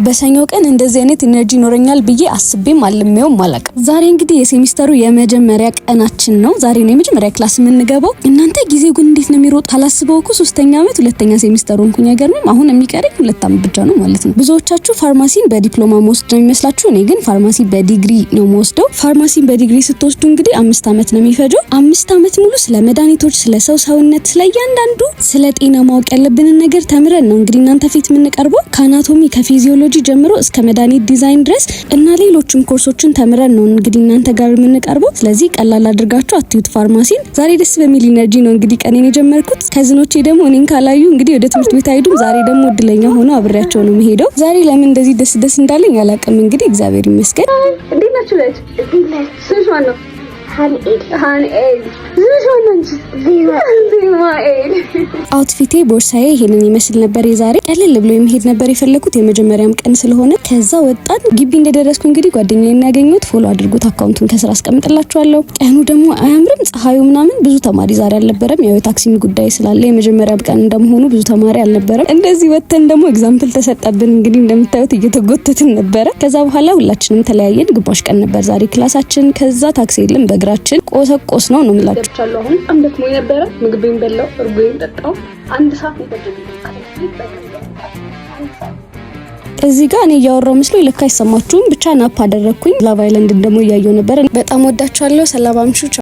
በሰኞ ቀን እንደዚህ አይነት energy ይኖረኛል ብዬ አስቤም አልሜውም አላውቅም። ዛሬ እንግዲህ የሴሚስተሩ የመጀመሪያ ቀናችን ነው። ዛሬ ነው የመጀመሪያ class የምንገባው። እናንተ፣ ጊዜው ግን እንዴት ነው የሚሮጥ? ካላስበው እኮ ሶስተኛ ዓመት ሁለተኛ ሴሚስተር ሆንኩኝ። አይገርምም? አሁን የሚቀረኝ 2 ዓመት ብቻ ነው ማለት ነው። ብዙዎቻችሁ ፋርማሲን በዲፕሎማ መወስድ ነው የሚመስላችሁ። እኔ ግን ፋርማሲ በዲግሪ ነው መወስደው። ፋርማሲን በዲግሪ ስትወስዱ እንግዲህ 5 ዓመት ነው የሚፈጀው። 5 ዓመት ሙሉ ስለ መድኃኒቶች፣ ስለ ሰው ሰውነት፣ ስለ እያንዳንዱ ስለ ጤና ማወቅ ያለብንን ነገር ተምረን ነው እንግዲህ እናንተ ፊት የምንቀርበው። ከ anatomy፣ ከ physiology ጀምሮ እስከ መድኃኒት ዲዛይን ድረስ እና ሌሎችም ኮርሶችን ተምረን ነው እንግዲህ እናንተ ጋር የምንቀርበው። ስለዚህ ቀላል አድርጋችሁ አትዩት ፋርማሲን። ዛሬ ደስ በሚል energy ነው እንግዲህ ቀኔን የጀመርኩት። Cousin ኦቼ ደግሞ እኔን ካላዩ እንግዲህ ወደ ትምህርት ቤት አይሄዱም። ዛሬ ደግሞ እድለኛ ሆኖ አብሬያቸው ነው የምሄደው። ዛሬ ለምን እንደዚህ ደስ ደስ እንዳለኝ አላውቅም። እንግዲህ እግዚአብሔር ይመስገን። እንዴት ናችሁ? ልጅ ስምሽ ማን ነው? ሃንኤል። ስምሽ ማን ነው አንቺ? ዜማኤል። Outfit ኤ፣ ቦርሳዬ ይሄንን ይመስል ነበር። የዛሬ ቀለል ብሎ የመሄድ ነበር የፈለኩት፣ የመጀመሪያም ቀን ስለሆነ። ከዛ ወጣን። ግቢ እንደደረስኩ እንግዲህ ጓደኛዬን ያገኘሁት፣ follow አድርጉት፣ account ኡን ከስር አስቀምጥላችኋለሁ። ቀኑ ደግሞ አያምርም? ፀሐዩ ምናምን፣ ብዙ ተማሪ ዛሬ አልነበረም። ያው የታክሲም ጉዳይ ስላለ የመጀመሪያ ቀን እንደመሆኑ ብዙ ተማሪ አልነበረም። እንደዚህ ወጥተን ደግሞ example ተሰጠብን። እንግዲህ እንደምታዩት እየተጎተትን ነበረ። ከዛ በኋላ ሁላችንም ተለያየን። ግማሽ ቀን ነበር ዛሬ class ኣችን። ከዛ ታክሲ የለም፣ በእግራችን ቆሰቆስ ነው ነው የምላችሁ። ገብቻለሁ። አሁን በጣም ደክሞኝ ነበረ። ምግቤን በላው፣ እርጎዬን ጠጣው። 1 ሰዓት ነው የፈጀብኝ። እዚህ ጋር እኔ እያወራው መስሎ ለካ አይሰማችሁም። ብቻ nap አደረግኩኝ። Love Island ደግሞ እያየው ነበር። በጣም ወዳችኋለሁ። ሰላም አምሹ።